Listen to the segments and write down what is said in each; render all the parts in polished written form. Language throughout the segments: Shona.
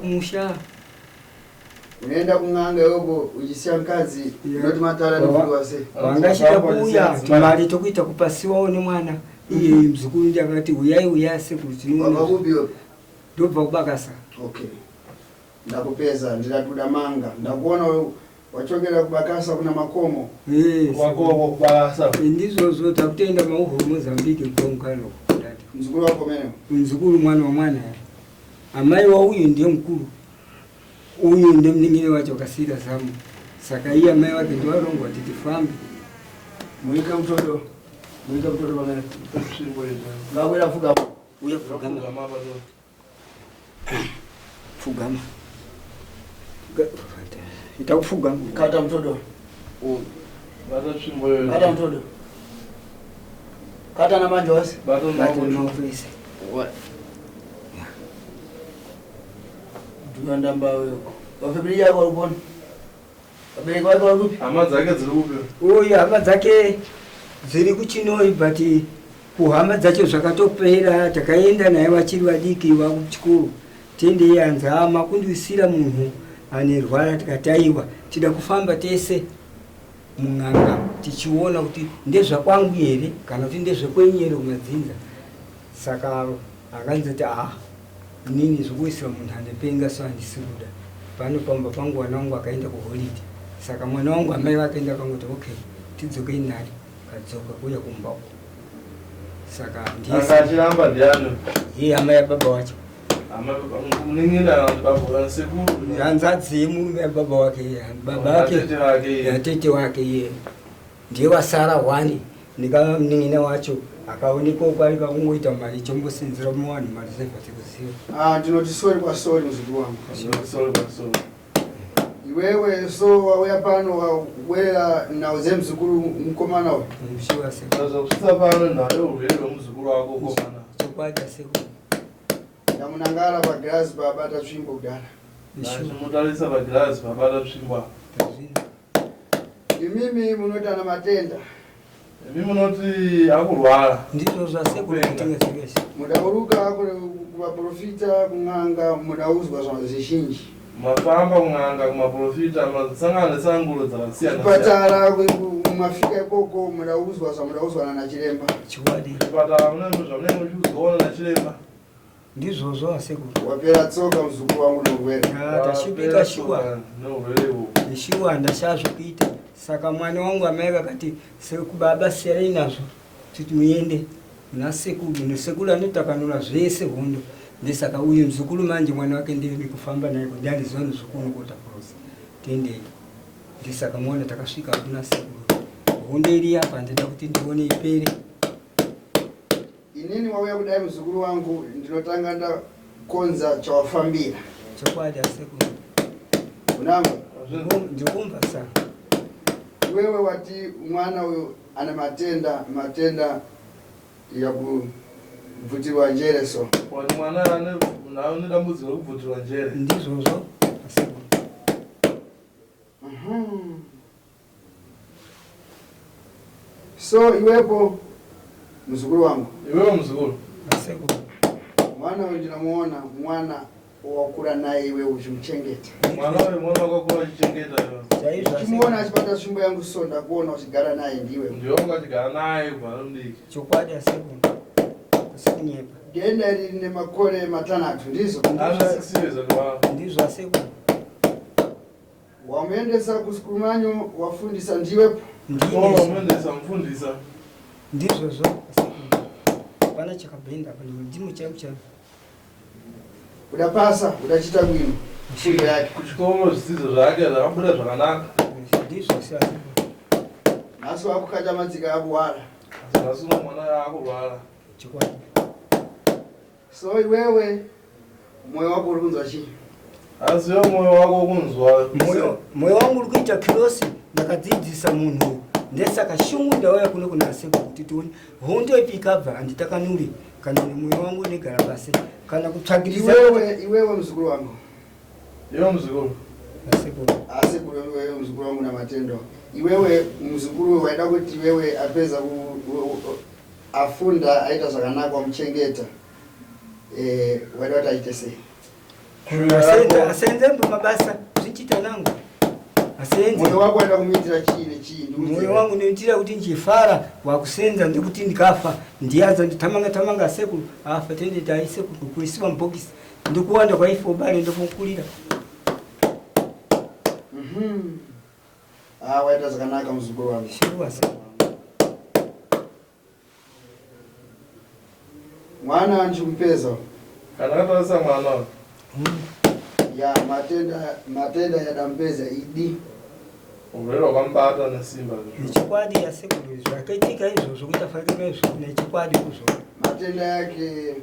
kumusha. Unoenda kun'anga yoko uchisiya mukadzi unoti matara nekudiwa sei? Vangachida kuuya timari tokuita kupasiwawo nemwana iye mzukuru ndiye akati uyai uyai sekuru tinoona. Wabva kupi iwe? Ndobva kubakasa. Okay. Ndakupedza ndirakuda manga. Ndakuona wachokera kubakasa kuna makomo. Eh, Makomo kubakasa. Ndizvozvo takutoenda mauho Mozambique kongano. Mzukuru wako mene. Mzukuru mwana wa mwana. Amai wauyu ndiye mukuru. Uyu ndiye munin'ina wacho akasiira zamu. Saka iye amai wake ndiwarongwa kuti tifambe. Muike mutoto. Muike mutoto pamene. Ngakwera pfugama. Uye pfugama. Pfugama. Ita kupfugama. Kata mutoto. Bata tsvimbo iyoyo. Kata mutoto. Kata namanje wose. Bata Bata maoko. maoko ese. Ndamba weko. Vafamily yako vari kupona. Vabereki vake vari kupi? Hama dzake dziri kupi? Uyu hama dzake dziri kuChinoi but kuhama dzacho zvakatopera takaenda naye vachiri vadiki vakuchikoro tiendei hanzi hama kundiwisira munhu anerwara tikati aiwa tida kufamba tese mun'anga tichiona kuti ndezvakwangu here kana kuti ndezvekwenyu here kumadzinza saka akanzoti ah Inini zvekuisira munhu anepenga so handisi kuda. Pano pamba pangu wana wangu akaenda kuholiday. Saka mwana wangu amai vakaenda vakangoti okay tidzokei naye. Kadzoka kuuya kumba uko. Saka ndiye Anga achiramba ndiani? Iye amai yababa wacho. Amai baba munin'ina kana kuti baba kana sekuru. Hanzvadzi yemurume yababa wake iye. Baba wake. Atete wake iye. Atete wake iye. Ndiye wasara hwani nekamunin'ina wacho akaonekwa uko ari kakungoita mari chombosinzira muvanhu mari zebva tikuziva. Ah, ndinoti sorry kwa sorry muzukuru wangu. Ndinoti sorry kwa sorry. Iwewe so wauya pano wawera nhau dzemuzukuru mukomana uyu. Mushiwa sekuru. Zvakusvitsa pano nhau yeurwere hwemuzukuru wako mukomana. Chokwadi sekuru. Ndamunangara pagirazi pabata tsvimbo kudara. Ndachimutarisa pagirazi pabata tsvimbo apa. Imimi munoti ana matenda. Imi munoti akurwara. Ndizvo zvasekuru kutenga zvese. Mudauruka kuvaprofita kun'anga mudauzwa zvizhinji. Mafamba kun'anga kumaprofita masangana nesanguro dzakasiyana. Chipatara mafika ikoko mudauzwa zvamudauzwa nana chiremba. Chiwadi. Chipatara mune zvamunenge muchiudzwawo nana chiremba. Ndizvozvo asekuru. Wapera tsoka muzukuru wangu neurwere. Ah, tashupika shuwa. Neurwere uhu. Shuwa ndashaya zvekuita. Saka mwana wangu amai vakati seku baba siyanai nazvo titi muende kuna sekuru nesekuru anotakanura zvese hondo ndesaka uyu mzukuru manje mwana wake ndiye ndikufamba naye kuti andiziva nezvokunokota kurosa tendei ndesaka muona takasvika kuna sekuru hondo iri apa ndida kuti ndione ipere. Inini wauya kudai muzukuru wangu ndinotanga ndakonza chawafambira. Chokwadi asekuru. Unamba? Ndikumva sa. Iwewe wati mwana uyu ane matenda matenda yakubvutirwa njere so. Wati mwana ane ane dambudziko rekubvutirwa njere. Ndizvozvo asekuru. So iwepo muzukuru wangu. Iwewe muzukuru. Asekuru. Mwana uyu ndinomuona mwana wakura naye iwe uchimuchengeta. Mwana uyu mwana wakakura uchichengeta iwe. Chaizvo. Uchimuona achibata tsvimbo yangu so ndakuona uchigara naye ndiwe. Ndiwe wanga uchigara naye kubva ari mudiki. Chokwadi asekuru. Kusikunyepa. Denda iri rine makore matanhatu ndizvo? Ana 6 years ago. Ndizvo asekuru. Wamuendesa kuskuru manyu wafundisa ndiwe. Ndini. Wamuendesa mufundisa. Ndizvozvo. Hapana chakabhenda apa ndimu chaivo chaivo. Udapasa udachita bwino fundo yake. Kuchikoro zvidzidzo zvake zvakabuda zvakanaka. Ndizvo sasa. Nhasi wakukacha madzika akuwara. Nhasi mwana akurwara. Chokwadi. So iwewe moyo wako uri kunzwa chii? Asi iwe moyo wako ukunzwa moyo moyo wangu uri kuita kirosi ndakadzidzisa munhu ndesaka shungu ndauya kuno kuna sekuru kuti tione hondo ipi ikabva handitakanuri kana nemoyo wangu unegara pasi kana kutsvagiriza Iwewe iwewe muzukuru wangu. Iwe muzukuru. Sekuru. Asekuru iwewe muzukuru wangu namatendo. Iwewe muzukuru waida kuti iwewe apedza ku afunda aita zvakanaka wamuchengeta eh, waida kuti aite sei? Asenze asenze mbo mabasa zvichita nangu asenze. Moyo wako waenda kumuitira chii nechii? Moyo wangu ndinoitira kuti nchifara wakusenza ndikuti ndikafa ndiyaza nditamanga tamanga sekuru afa tende taise kuisiwa mubhokisi ndikuwanda kwaifo bale ndokunkulira. Ah, waita zvakanaka muzukuru wangu. Shuwa sekuru. Mwana anchimupeza. Kana akatarisa mwana uyu. Ya matenda matenda yadampeza idi. Urwere hwakamubata nesimba. Nechokwadi yasekuru zvakaitika izvozvo kuti afarike izvo nechokwadi kuzvo. Matenda yake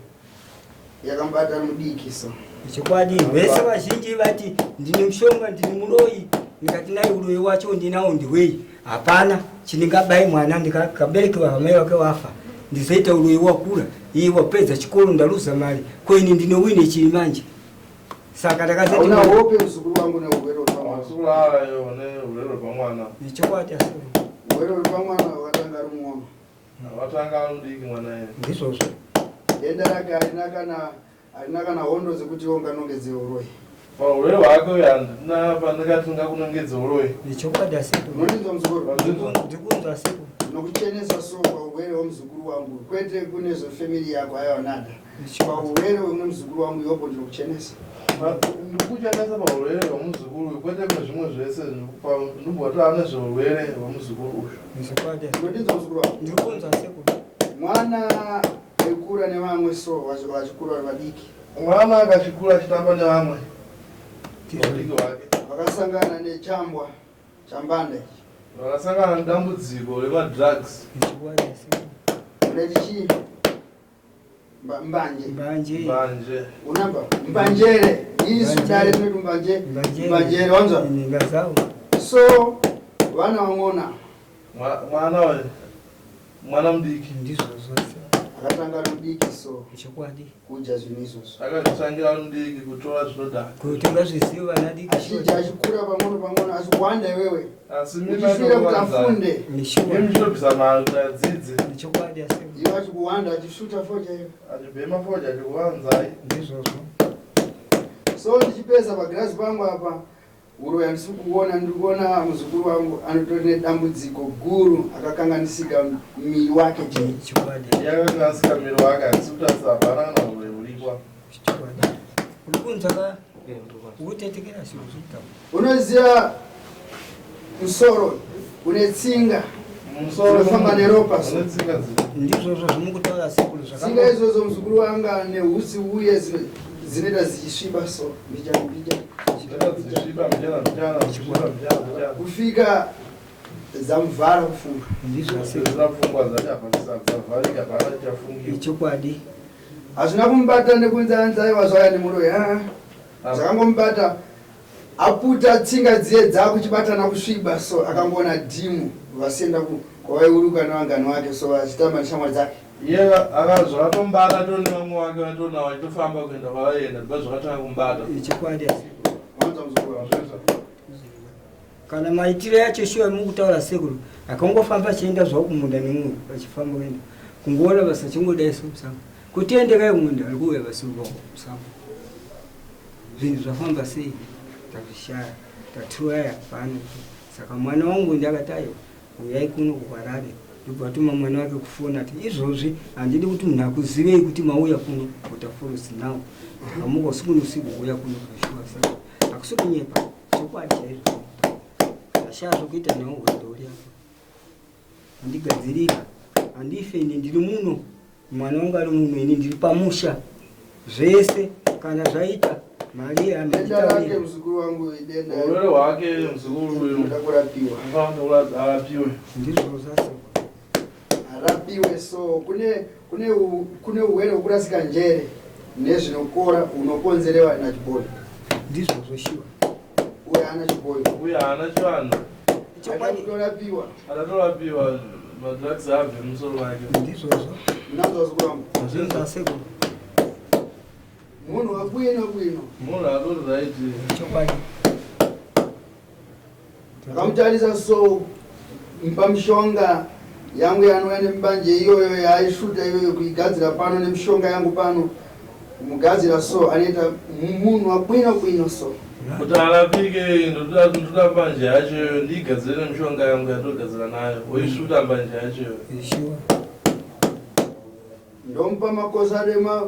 yakamubata ari mudiki so. Chokwadi vese vazhinji vati ndine mushonga ndine muroyi ndikati naye uroyi wacho ndinawo ndiwei hapana chiningabai mwana ndikaberekewa amai vake wafa ndizoita uroyi wakura iye wapedza chikoro ndaluza mari ko ini ndine wine chii manje saka ndakazati Hauna hope muzukuru wangu neurwere huri pamwana. Muzukuru ayo neurwere hwepamwana. Chokwadi asi Urwere huri pamwana wakatanga ari muono. Watanga ari mudiki mwana iye. Ndizvozvo. Denda rake harina kana harina kana hondo dzekuti iwe unganongedze uroyi. Paurwere hwake uyu handina pandingati ndingakunongedze uroyi. Nechokwadi asekuru. Unondinzwa muzukuru? Wazvinzwa? Ndikunzwa asekuru. Ndinokuchenesa so paurwere hwemuzukuru wangu kwete kune zvefamily yako aiwa nada. Paurwere hwemune muzukuru wangu iwopo ndinokuchenesa. Ndikuchenesa paurwere hwemuzukuru uyu kwete kune zvimwe zvese ndinomboti ane zveurwere hwemuzukuru uyu. Nechokwadi asekuru. Unondinzwa muzukuru wangu? Ndikunzwa asekuru. Mwana aikura nevamwe so vachikura vari vadiki. Mwana akachikura achitamba nevamwe vadiki vake. Vakasangana nechambwa chambanda ichi. Vakasangana nedambudziko remadrugs. Nechokwadi asekuru. Unoiti chii? Mbanje. Mbanje. Mbanje. Unamba mbanjere. Isu dare tinoti mbanje. Mbanjere. Mbanjere wanzwa? Ninga zawo. So vana vang'ona Mwana uyu mwana mudiki. Ndizvozvo. Akatanga ari mudiki so Chokwadi. kudya zvinhu izvozvo. Akazvitangira ari mudiki kutora zvinodhaka. Kutenga zvizivo vana diki. Achidya achikura pang'ono pang'ono achiwanda iwewe. Asi Uchifira kuti afunde. Neshuwa. mimi muchitobvisa mari kuti adzidze. Nechokwadi asekuru. Iwe achikuwanda achisvuta fodya iwe. Achibhema fodya achikuvanzai. Ndizvozvo. So ndichipedza pagirazi pangu apa uroyi handisi kuona ndiri kuona muzukuru wangu anotori nedambudziko guru akakanganisika miri wake chaiye. Chokwadi. Yakakanganisika miri wake handisi kutarisa hapana kana uroyi hurikwa. Chokwadi. Uri kunzwa ka? Ukutetekera zviro zvekutaura. Unoziva musoro une tsinga Musoro Dzinofamba neropa so. Une tsinga dziri. Ndizvozvo zvomukutaura sekuru Tsinga zvakanga. izvozvo muzukuru wanga neutsi uye dzinoita dzichisviba so mbijana mbijana Dzinoita dzichisviba mbijana mbijana dzichisviba mbijana mbijana. kufika dzamuvhara kufunga. Ndizvo sekuru. Dzina pfungwa dzacho hapana dzavharika hapana chichafungiwa. Ichokwadi. Hazvina kumubata nekunzi anzi aiwa zvauya nemuroyi aa zvakangomubata aputa tsinga dziye dzakuchibatana kusviba so akangoona dhimu vasienda kwavaiuruka nevangani vake so vachitamba neshamwari dzake. Iye zvakatomubata toni vamwe vake vaitoona vachitofamba kuenda kwavaienda ndibva zvakatanga kumubata. Ichokwadi asekuru. Wanzwa muzukuru wangu? Kana maitiro yacho shuwa mukutaura sekuru akangofamba achienda zvavo kumunda nemumwe vachifamba kuenda kungoona basa chingodai so musango kuti endekai kumunda ari kuuya vasiuka musango zvinhu zvafamba sei tazvishaya tatiwaya pano saka mwana wangu ndakati aiwa uyai kuno kuHarare ndobva atuma mwana wake kufona ati izvozvi handidi kuti munhu akuzivei kuti mauya kuno Waterfalls now ndakamuka usiku neusiku kuuya kuno zveshuwa saka hakusi kunyepa chokwadi chaizvo ndashaya zvokuita nawo hwendo uri apa andigadzirira handife ini ndiri muno mwana wangu ari muno ini ndiri pamusha zvese kana zvaita mari Denda rake muzukuru wangu idenda Urwere hwake muzukuru uyu rinoda kurapiwa. unofanira kuti arapiwe. Ndizvo zvase. Arapiwe so kune kune kune urwere hwekurasika njere nezvinokora hunokonzerewa nachibhoyi. Ndizvo zvoshiwa. Uye haana chibhoyi. Uye haana chivanhu. Chokwadi. Akatorapiwa. Akatorapiwa madrugs abve musoro wake. Ndizvozvo. Munanzwa muzukuru wangu? Ndizvo sekuru. Munhu wabwino bwino. Munhu atori right. Chokwadi. Ndakamutarisa so pamushonga yangu yanouya nemibanje iyoyo yaaisvuta iyoyo kuigadzira pano nemishonga yangu pano. Kumugadzira so anoita munhu wabwino bwino so. Kuti arapike ndoda ndoda mbanje yacho iyoyo ndiigadzire nemishonga yangu yatogadzira nayo woisvuta mbanje yacho iyoyo. Sure. Ndomupa makosa dema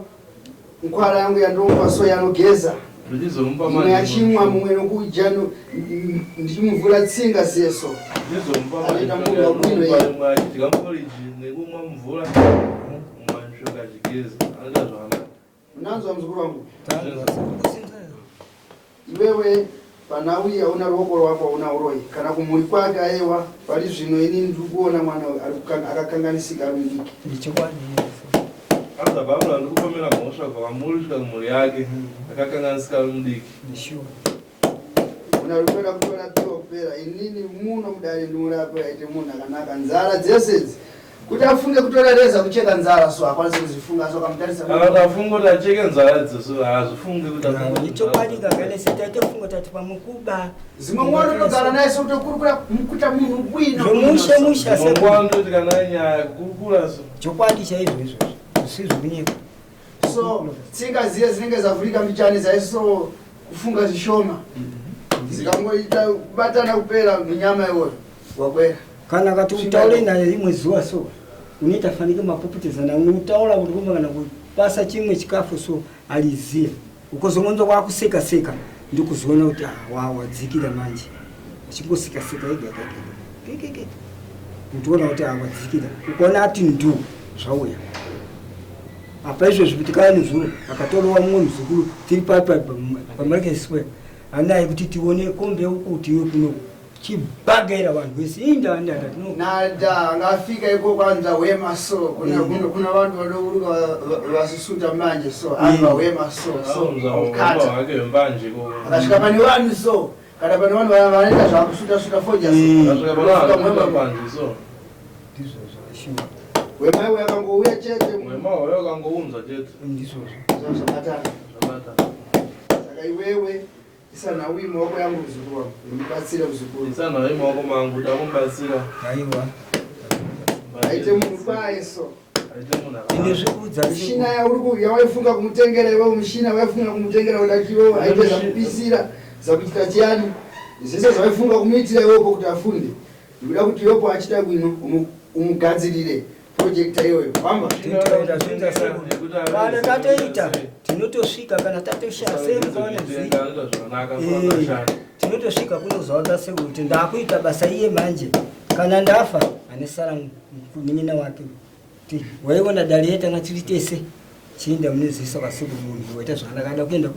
nkwara yangu yandomupa so yanogeza. Ndichizomupa Mumwe manje achimwa mumwe nokudya ndichimuvhura tsinga seso. Ndichizomupa Anoita manje munhu wabwino iye. mumwe achidya muporiji nekumwa mvura mumwe mishonga achigeza anoita zvakanaka. Unanzwa muzukuru wangu? Tanzwa sekusinza. Iwewe panauyi hauna ruoko rwako hauna uroyi kana kumhuri kwake ayewa pari zvino ini ndiri kuona mwana uyu ari akakanganisika ari mudiki. Ndichokwadi. Anza baba ndikupomera mhosva kubva kwamuri kusvika kumhuri yake akakanganisika ari mudiki. Sure. Munhu ari kutoda kutorapiwa kupera inini muno mudare ndimurape aite munhu akanaka nzara dzese idzi kuti afunge kutora reza kucheka nzara so akwanise kuzifunga so akamutarisa Kana kuti afunge kuti acheke nzara idzoso haazvifungi kuti afunge kuti Ichokwadi kakanesi taitofunga tati pamukuba. Zimwe mwana unogara naye so kutokurukura kuita munhu bwino Zvomushe mushe Dzimwe nguva ndoti kana nyaya kukurukura so Chokwadi chaizvo izvozvo. Zvisizvo kunyepa. So tsinga dziye dzinenge dzavhurika mbichani dzaiso kufunga zvishoma dzikangoita kubatana kupera munyama iwoyo wakwera. Kana kati utaure naye rimwe zuva so unoita fanike mapopotezana unotaura kuti kumba kana kupasa chimwe chikafu so aliziya ukozongonzwa kwakuseka seka ndikuzoona kuti ah, wa wadzikira manje achingoseka seka ega ega ega utoona kuti ah, wadzikira ukaona ati ndu zvauya apa izvezvi kuti kaya nezuro akatorowa mumwe muzukuru tiri papa pamarket square anaye kuti tione kombe uku tiwe kunoku chibhagaira vanhu vese inda nda no Nada angafika ikoko anza hwema so kuna kuna kuna vanhu vanoburuka vasusuta manje so anza hwema so so auzwa hwake wembanje ko akasvika pane vanhu so kana pane vanhu vanoita zvakusuta suta foja so akasvika pane vanhu vanoita mbanje so ndizvozvo shuwa hwema iwe akangouya chete mwema wayo akangounza chete ndizvozvo zvabatana zvabata saka iwewe isa nhau iyi mumaoko yangu muzukuru wangu undibatsire muzukuru isa nhau iyi mumaoko mangu ndakubatsira aiwa aite munhu kwaye so aite munhu akanaka ndinozvikuudza mishina yauri yawaifunga kumutengera iwewe mishina waifunga kumutengera kuti iwewe aite zvakupisira zakuita chiyani zvese zvawaifunga kumuitira iwewe kuti afunde ndikuda kuti iwepo achita bwino umugadzirire projector iyoyo famba Tinoita zvinza sekuru. Kana tatoita tinotosvika kana tatoshaya semukaona zii Eh, tinotosvika kunozaudza sekuru kuti ndakuita basa iye manje kana ndafa anesara munin'ina wake Ti, waiona dare yetanga tiri tese chienda munezisa kwasekuru munhu waita zvakanaka ada kuenda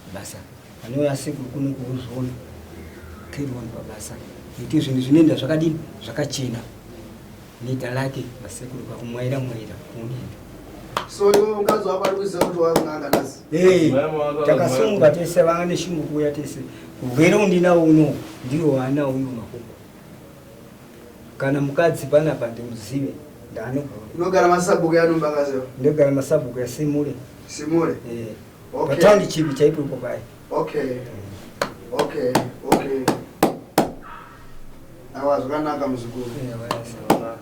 kubasa anouya sekuru kuno kuuzviona carry on pabasa nekuti zvinhu zvinoenda zvakadini zvakachena neta lake vasekuru kakumwaira mwaira kunoenda so iwe mukadzi wako ari kuziva kuti wakun'anga nhasi Eh, takasunga tese vanga neshungu kuuya tese urwere undinawo uno ndiwo waanawo uno makumbo kana mukadzi panapa ndimuzive ndaanogona unogara masabhuku yaanombakaziva ndogara masabhuku yasimule simule Eh, Okay. pataundi chipi chaipo ipo paya okay okay okay awa zvakanaka muzukuru Eh, waya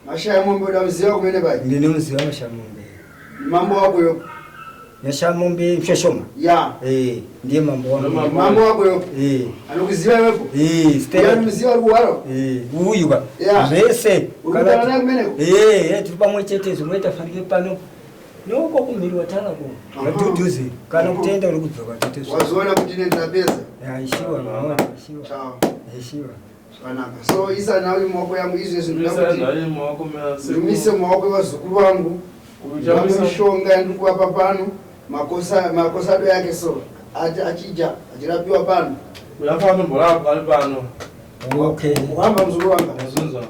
mashaya mombe udamuziva kumene pai ndinomuziva mashamombe mambo wako yo mashamombe mshashoma ya Eh, ndiye mambo wangu Mambo. mambo wako yo Eh, anokuziva iwepo eh, Stella. anomuziva ari kuhwara Eh, uyu ka Yeah. zvese uri kutaura naye kumeneko Eh, eh, tiri pamwe chete zvimwe tafanike pano nouko kumhiri watanga ku Aha. vadhudhuze kana Aha. kutenda uri kudzoka tete wazoona kuti ine ndapedza ishiwa maona ishiwa chao ishiwa zvakanaka so isa nawe mumaoko yangu izvezvi ndinoda kuti maoko ndimise mumaoko evazukuru vangu Uchamisa- mishonga yandiri kuvapa pano makosa makosado yake so ati achija achirapiwa pano uyafanira kumborapwa ari pano okay uhamba muzukuru wanga Wazvinzwa?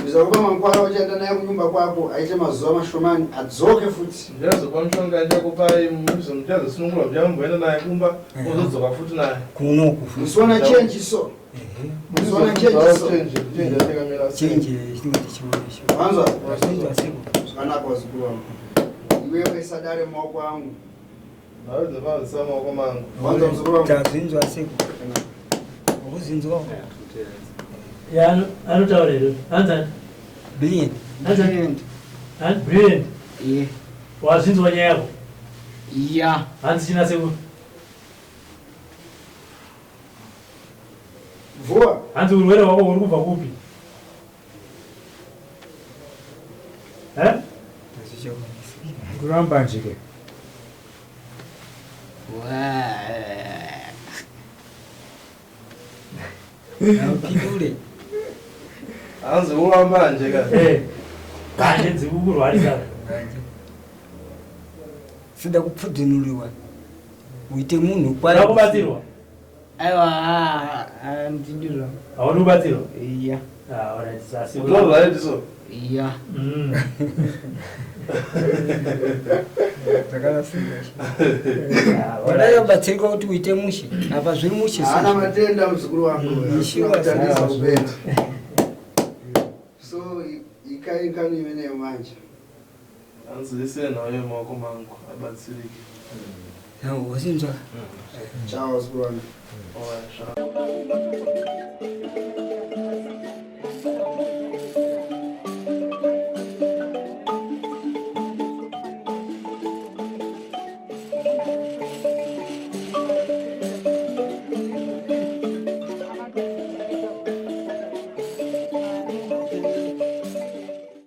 ndizakupa mangwara uchaenda naye kunyumba kwako aite mazuva mashomani adzoke futi Ndichazopa mushonga ndichakupai muchazosunungurwa muchamboenda naye kumba ozodzoka futi naye kunoku futi musiona chenji so musiona chenji so Change, change yakamira sei? chenje chinenge tichiona shuwa wanzwa Wazvinzwa seko zvakanaka vazukuru vangu iwewe sadare mumaoko angu Nawe dzinofanira maoko mangu. wanzwa muzukuru wangu tazvinzwa seko ukuzinzwa Ya, anotaura here? Hanzani? brilliant Hanzani? Brilliant. Ye. Wazvinzwa nyaya yako? Ya. Hanzi china sekuru. Vuwa. Hanzi urwere hwako huri kubva kupi? Eh? Kuramba njike. Upindure. Hanzi uramba nje ka. Eh. Mbanje dzikukurwarisa. Sida kupfudzinuriwa. Uite munhu Uda kubatsirwa? Aiwa, handidi zvangu. Haudi kubatsirwa? Iya. Ah, alright, sasi. Utori right so. Iya. Takarasika. Ah, alright. Ndakabatsirika kuti uite mushe. Apa zviri mushe. Haana matenda muzukuru wangu. Ishiwa Kutandisa sawa. kubeta. So ikai kanu imeneyo manje. Hanzi ise nayo maoko mangu abatsirike. Wasinzwa. Ciao muzukuru wangu. Alright, sha.